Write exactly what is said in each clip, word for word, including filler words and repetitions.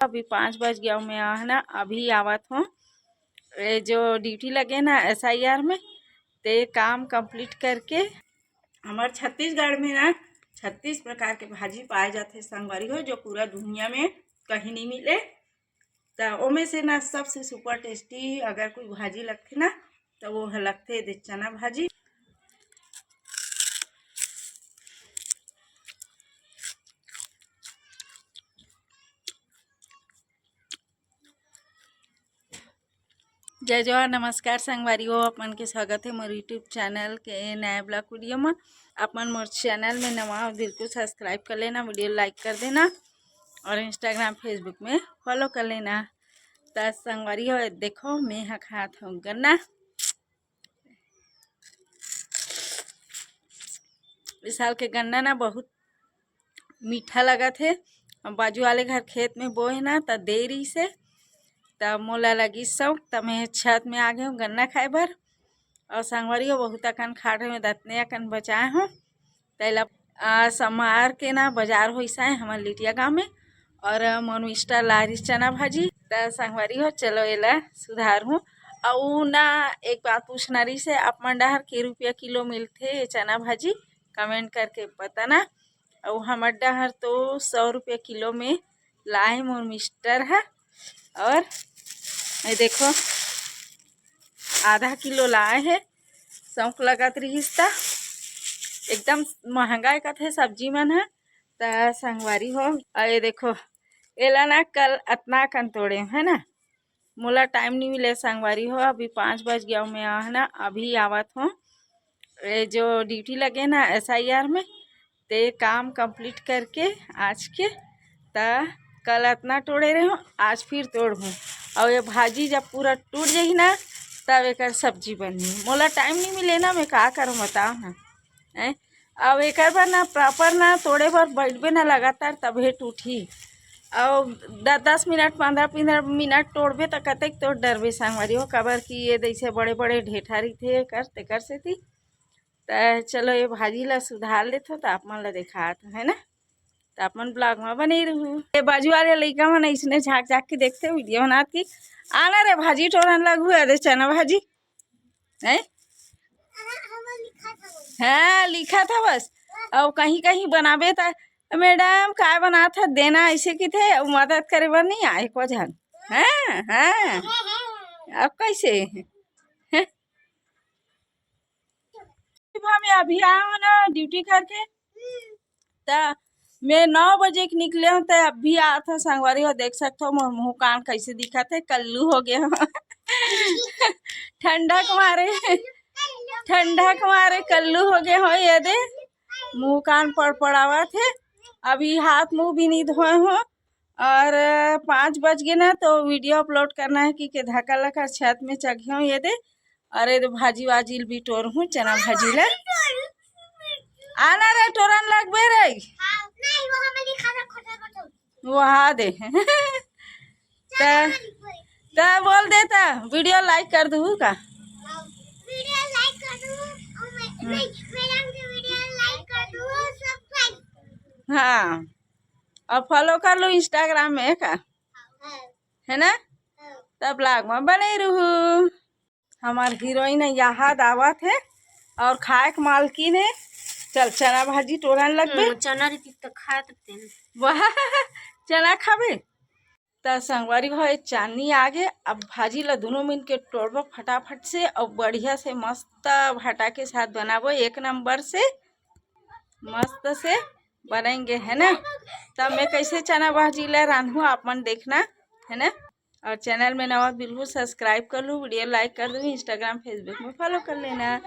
अभी पाँच बज गया हूँ मैं, है ना, अभी आवत हूँ। ये जो ड्यूटी लगे ना एसआईआर में, ते काम कंप्लीट करके। हमार छत्तीसगढ़ में ना छत्तीस प्रकार के भाजी पाए जाथे संगवारी हो, जो पूरा दुनिया में कहीं नहीं मिले। त ओमे से ना सबसे सुपर टेस्टी अगर कोई भाजी लगथे ना, त वो ह लगथे दे चना भाजी। जय जोहार, नमस्कार संगवारी हो, आप मन के स्वागत है मोर YouTube चैनल के नया ब्लॉग वीडियो में। आप मन मोर चैनल में नवा हो, बिल्कुल सब्सक्राइब कर लेना, वीडियो लाइक कर देना और इंस्टाग्राम, फेसबुक में फॉलो कर लेना। त संगवारी हो, देखो, मैं ह खात हूँ गन्ना। इस साल के गन्ना ना बहुत मीठा लगत हे। बाजू वाले घर खेत में बोए ना, त दे रहिस हे, त मोला लगिस शौक, त मैं छत में आ गे हूँ गन्ना खाए बर। और संगवारी हो, बहुत अकन खाट में दतने अकन बचाए हूँ। तैला, आ, समार के ना बाजार होइस आए हमर लिटिया गाँव में, और मोर मिस्टर लारिस चना भाजी। त संगवारी हो, चलो एला सुधार हूँ। अउ ना एक बात पूछना रहिस हे, आप मन डहर के रुपया किलो मिलथे ये चना भाजी, कमेंट करके बताना। अउ हमर डहर तो सौ रुपया किलो में लाए मोर मिस्टर ह। और ये देखो, आधा किलो लाए हे, शौक लगत रहिस त एकदम महंगा कथे सब्जी मन ह। त संगवारी हो, अउ ये देखो, एला ना कल अतना कन तोड़े हूँ, है ना, मोला टाइम नहीं मिले संगवारी हो, अभी पाँच बज गया हूँ मैं, है ना, अभी आवत हूँ। ये जो ड्यूटी लगे ना एसआईआर में, ते काम कंप्लीट करके आज के, त कल अतना तोड़े रहे हूँ, आज फिर तोड़ हूँ। और ये भाजी जब पूरा टूट जाही ना, तब एकर सब्जी बनही। मोला टाइम नहीं मिले ना, मैं का करूँ बताओ ना, हैं? अब एकर बर ना प्रॉपर ना तोड़े बर बैठबे ना लगातार, तभे टूटही। अउ द-, दस मिनट, पंद्रह, पंद्रह मिनट तोड़बे त कतेक तोड़ डरबे संगवारी हो, काबर कि ये जैसे बड़े बड़े ढेठा रहिथे एकर, तेकर सेती। त चलो, ये भाजी ला सुधार लेथो, त आप मन ला देखात हूँ, है ना? त आप मन ब्लॉग में बने रहू। ये बाजू वाले लइका मन इसने झाँक झाँक के देखते, वीडियो बनात कि, "आना रे, भाजी टोरन लगहू, अरे चना भाजी।" हैं? हाँ, लिखा था बस। अब कहीं कहीं बनाबे त, "मैडम, काय बनात ह, देना," ऐसे किथे, अब मदद करे बर नहीं आए को झन। हाँ, हाँ। अब कैसे? सुबह में अभी आया हूँ ना ड्यूटी करके, त मैं नौ बजे के निकले हूँ, त अभी आत हूँ संगवारी हो, देख सकत हो मोर मुँह कान कैसे दिखत हे, कल्लू हो गए हूँ। ठंडा के मारे, ठंडा के मारे कल्लू हो गए हो। ये दे, मुँह कान पड़पड़ावत हे। अभी हाथ मुँह भी नहीं धोए हूँ और पाँच बज गए ना, तो वीडियो अपलोड करना है कि के धक्का लगा छत में चघे हूँ। ये दे, अरे, तो भाजी वाजी ल बिटोर हूँ, चना भाजी ले। आना रे, टोरन लगबे रे। हाँ, नहीं, वो हमें दिखा रहा, खोटा खोटा। वो हा दे। त, त बोल दे त, वीडियो लाइक कर दू का? वीडियो लाइक कर दू, और मैं, हम्म। मैं, मैडम की वीडियो लाइक कर दू, सब्सक्राइब। हाँ, और फॉलो कर लो इंस्टाग्राम में का? हाँ। है ना? हाँ। तब ब्लॉग में बने रहू। हमार हीरोइन यहाँ आवत हे और खाए के मालकिन हे। चल, चना भाजी टोरन लगबे। हम्म, चना रही तो खाए सकते हैं। वाह, चना खाबे? त संगवारी हो, ये चांदनी आगे, अब भाजी ला दोनों मिल के टोड़बो फटाफट से और बढ़िया से मस्त भाटा के साथ बनाबो, एक नंबर से मस्त से बनाएंगे, है ना? त मैं कैसे चना भाजी ला रांधू, आप मन देखना, है ना? और चैनल में नवा, बिल्कुल सब्सक्राइब कर लू, वीडियो लाइक कर दू, इंस्टाग्राम, फेसबुक में फॉलो कर लेना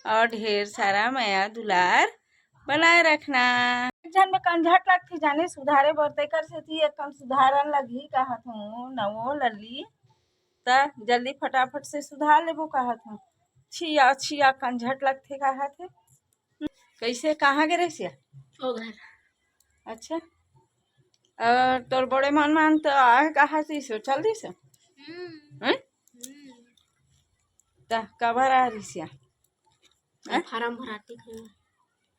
और ढेर सारा मया दुलार बनाए रखना। एक झन में कंझट लगथे जाने सुधारे बर, तेकर सेती एक कन सुधारन लगही कहत हूँ नवो लल्ली, त जल्दी फटाफट से सुधार लेबो कहत हूँ। छिया छिया कंझट लगथे कहत हे। कैसे, कहाँ गे रहिस या? ओ घर। अच्छा, और तोर बड़े मन मान तो आए कहा से सो चल दिस? हम्म। हैं? हम्म। त कबर आ रहिस या? हैं? फार्म भराती थे।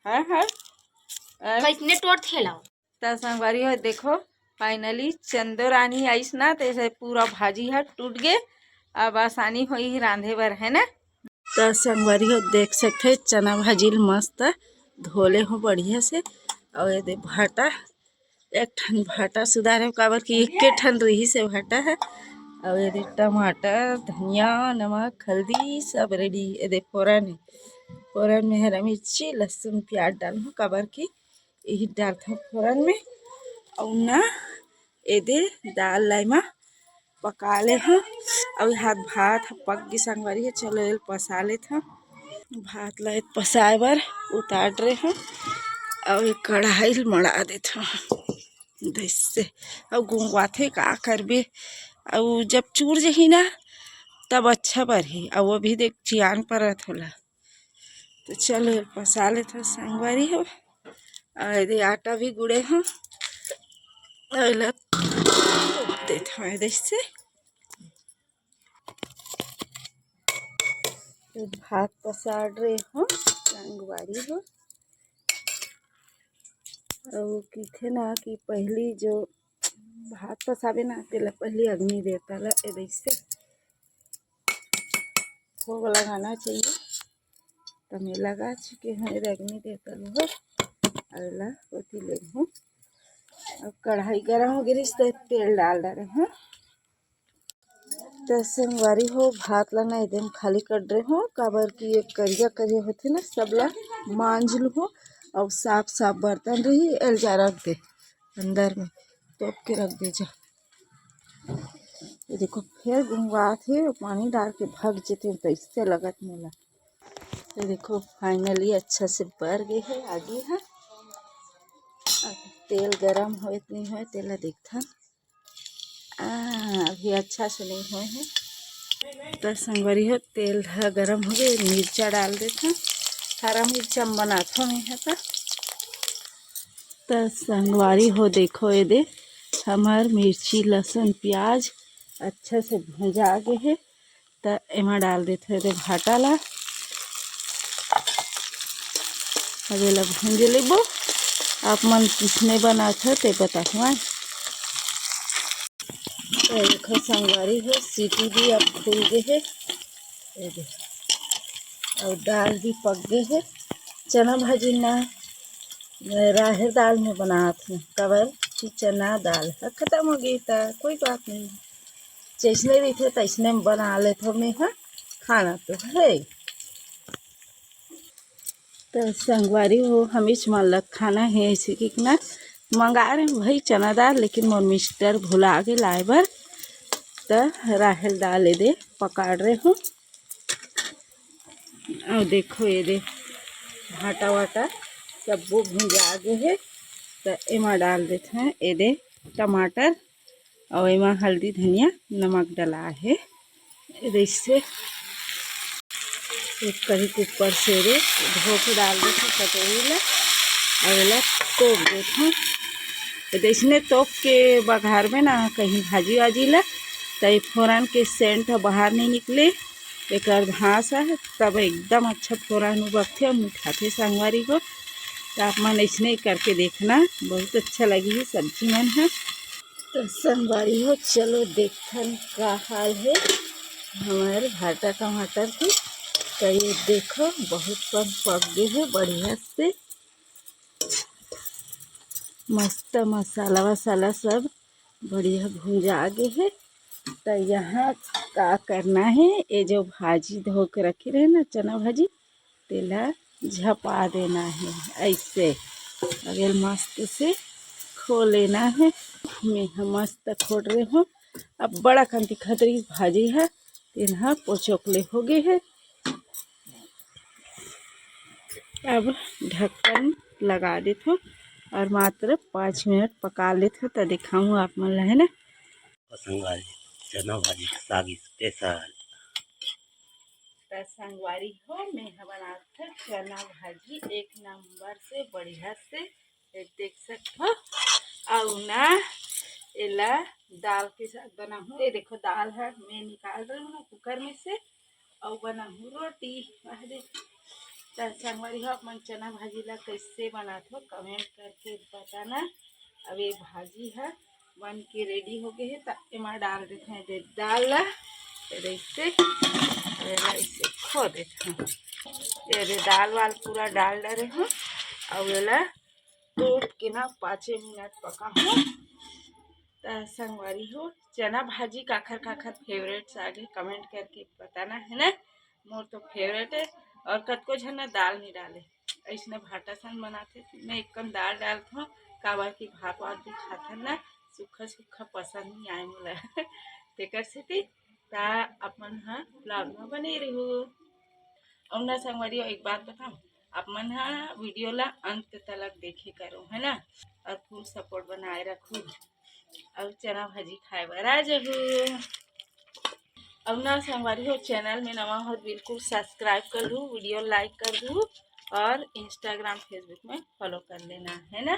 हाँ, हाँ। अ, कैसने टोर थे लाओ? त संगवारी हो, देखो, फाइनली चंदो रानी आइस ना, तैसे पूरा भाजी ह टूट गे। अब आसानी होई रांधे बर, है ना? त संगवारी हो, देख सकथे चना भाजी ल मस्त धोले हो बढ़िया से। अउ एदे भाटा, एक ठन भाटा सुधारे हो, काबर कि एके ठन रहिस हे भाटा ह। अउ एदे टमाटर, धनिया, नमक, हल्दी सब रेडी। एदे फोरन हे, फोरन में हरा मिर्ची, लहसुन, प्याज डालहूँ, काबर कि इही डालथन फोरन में। अउ ना एदे दाल ला एमा पका ले हन। अउ हाथ भात ह पक गे संगवारी हो, चलो एल पसा लेथन। भात ला पसाए बर उतार रहे हन। अउ एक कढ़ाई ल मड़ा देथन। जैसे अउ गुंगवाथे, का करबे, अउ जब चूर जही ना तब अच्छा बरही। अउ अभी देख चियान परत होला। तो चलो एल पसा लेथन संगवारी हो। अउ एदे आटा भी गुड़े हन, अउ एला तोप देथन एदे से। तो भात पसार रहे हन संगवारी हो। अउ किथे ना कि पहली जो भात पसाबे ना, तेला पहली अग्नि देवता ला एदे से भोग लगाना चाहिए। त मैं लगा चुके हूँ, एदे अग्नि देवता ला हो, अउ एला ओती ले हूँ। अब कढ़ाई गरम हो गिस, त तेल डाल डारे हूँ। त संगवारी हो, भात ला ना एकदम खाली कर रहे हूँ, काबर कि ये करिया करिया होथे ना, सब ला मांज लूँ। अउ साफ साफ बर्तन रही, एल जा रख दे अंदर में, तोप के रख दे जा। ये देखो, फेर गुंगवात हे, पानी डाल के भग जेते, तइसे लगत मोला। ये देखो, फाइनली अच्छा से बर गे हे आगी ह। अब तेल गरम होए कि नहीं होए, तेला देखथन। आ, अभी अच्छा से नहीं होए हे। त संगवारी हो, तेल ह गरम हो गे, मिर्चा डाल देथन। हरा मिर्चा म बनाथन इहाँ त। त संगवारी हो, देखो एदे, हमर मिर्ची, लहसुन, प्याज अच्छा से भुंजा गे हे। त एमा डाल देथन एदे भाटा ला। अब एला भूंज लेबो। आप मन किसने बनाथो ते बताहू। त देखो संगवारी हो, सीटी भी अब खुल गे हे। ये दे। अउ दाल भी पक गे हे। चना भाजी ना राहेर दाल में बनात हूँ, काबर कि चना दाल ह खतम हो गे, त कोई बात नहीं, जैसने रहिथे तैसने में बना लेथो मैं ह। खाना तो है। त संगवारी हो, हमेच मन ल खाना हे ऐसे कि ना मंगा रहे हूँ भाई चना दाल, लेकिन मोर मिस्टर भुला गे लाए बर। त राहेर दाल एदे पकाड़ रहे हूँ। अउ देखो एदे भाटा वाटा सब्बो भुंजा गे हे। त एमा डाल देथन एदे टमाटर, अउ एमा हल्दी, धनिया, नमक डला हे। जैसे एक कढ़ी के ऊपर से रे धो के डाल देथन कटोरी ला, अउ एला तोप देथन। तो जैसने तोप के बघारबे ना कहीं भाजी वाजी ला, त ये फोरन के सेंट ह बाहर नहीं निकले। एकर भांस ह तब एकदम अच्छा फोरन उबकथे अउ मिठाथे संगवारी हो। त आप मन अइसने करके देखना, बहुत अच्छा लगही सब्जी मन ह। त संगवारी हो, चलो देखथन का हाल हे हमर भाटा टमाटर के। त ये देखो, बहुत कन पक गे हे बढ़िया से, मस्त मसाला वसाला सब बढ़िया भुंजा गे हे। त यहाँ का करना हे, ये जो भाजी धो के रखे रहे ना, चना भाजी, तेला झपा देना हे ऐसे। अब एला मस्त से खो लेना हे। मैं ह मस्त खोट रहे हूँ। अब बड़ा कन ती खतरी भाजी ह, तेन ह पोचोकले हो गे हे। अब ढक्कन लगा देथो अउ मात्र पाँच मिनट पका लेथो, त दिखाऊँ आप मन ला, है ना। संगवारी, चना भाजी के साग स्पेशल। त संगवारी हो, मैं ह बनात हव चना भाजी एक नंबर से, बढ़िया से, ये देख सकथो। अउ ना एला दाल के साथ बनाहूँ। ये देखो, दाल ह मैं निकाल रही हूँ ना कुकर में से, अउ बनाहूँ रोटी। अरे, त संगवारी हो, आप मन चना भाजी ला कैसे बनाथो, कमेंट करके बताना। अब ये भाजी ह बन के रेडी हो गए हे, त एमा डाल देथे ये दे दाल ला। ये दे इसे, ये ला इसे खो देथे। ये दे दाल वाल पूरा डाल डरे हूँ। अउ एला टूट के ना पाँचे मिनट पका हूँ। त संगवारी हो, चना भाजी काखर काखर फेवरेट साग हे, कमेंट करके बताना है ना। मोर तो फेवरेट है। और कतको झन ना दाल नहीं डाले, ऐसने भाटा सन बनाथे। मैं एकदम दाल डालथों, काबर कि भात वात भी खाथन ना, सुक्खा सुक्खा पसंद नहीं आए मोला। तेकर सेती ता अपन ह ब्लॉग में बने रहू। अउ ना संगवारी हो, एक बात बताऊँ, आप मन ह वीडियो ला अंत तलक देखे करो, है ना, और फुल सपोर्ट बनाए रखू। अउ चना भाजी खाए बर आ जहू। अउ ना संगवारी हो, चैनल में नवा हो त बिल्कुल सब्सक्राइब कर लू, वीडियो लाइक कर दू और इंस्टाग्राम फेसबुक में फॉलो कर लेना, है ना।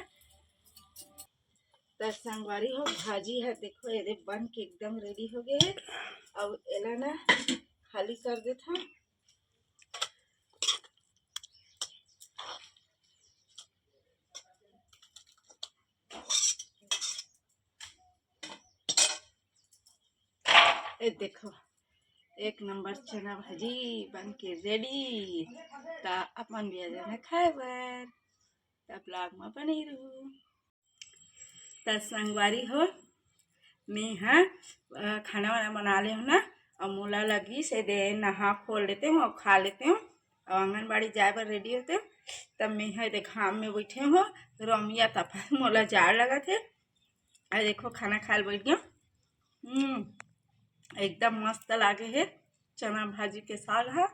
त संगवारी हो, भाजी है देखो, ये दे बन के एकदम रेडी हो गए हे। अउ एला ना खाली कर देथन। ए देखो, एक नंबर चना भाजी बन के रेडी। त अपन भी आ जाना खाए बर, त ब्लॉग में बने रहू। त संगवारी हो, मैं ह, अ, खाना वाना बना ले हूँ ना, अउ मोला लगी से दे नहा खोल लेते हूँ और खा लेते हूँ, और आंगनबाड़ी जाए बर रेडी होते हूँ। तब मैं ह दे घाम में बैठे हूँ, रमिया तपत मोला जाड़ लगत हे। अउ देखो, खाना खाए ल बैठ गया। हम्म, एकदम मस्त लागे हे चना भाजी के साग ह।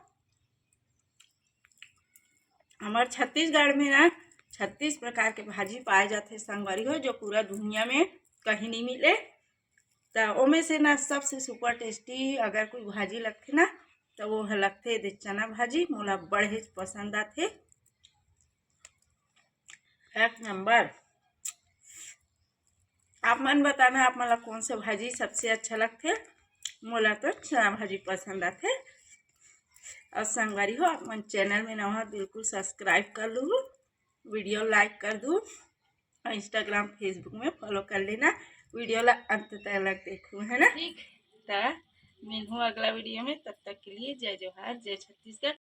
हमार छत्तीसगढ़ में ना छत्तीस प्रकार के भाजी पाए जाथे संगवारी हो, जो पूरा दुनिया में कहीं नहीं मिले। त ओमे से ना सबसे सुपर टेस्टी अगर कोई भाजी लगथे ना, त वो ह लगथे दे चना भाजी। मोला बड़े पसंद आथे, एक नंबर। आप मन बताना, आप मन ला कौन से भाजी सबसे अच्छा लगथे। मोला तो चना भाजी पसंद आथे। और संगवारी हो, आप मन चैनल में नवा हो, बिल्कुल सब्सक्राइब कर लू, वीडियो लाइक कर दू, और इंस्टाग्राम फेसबुक में फॉलो कर लेना। वीडियो ला अंत तलक देखू, है ना। ठीक, त मिलहूँ अगला वीडियो में, तब तक के लिए जय जोहार, जय छत्तीसगढ़।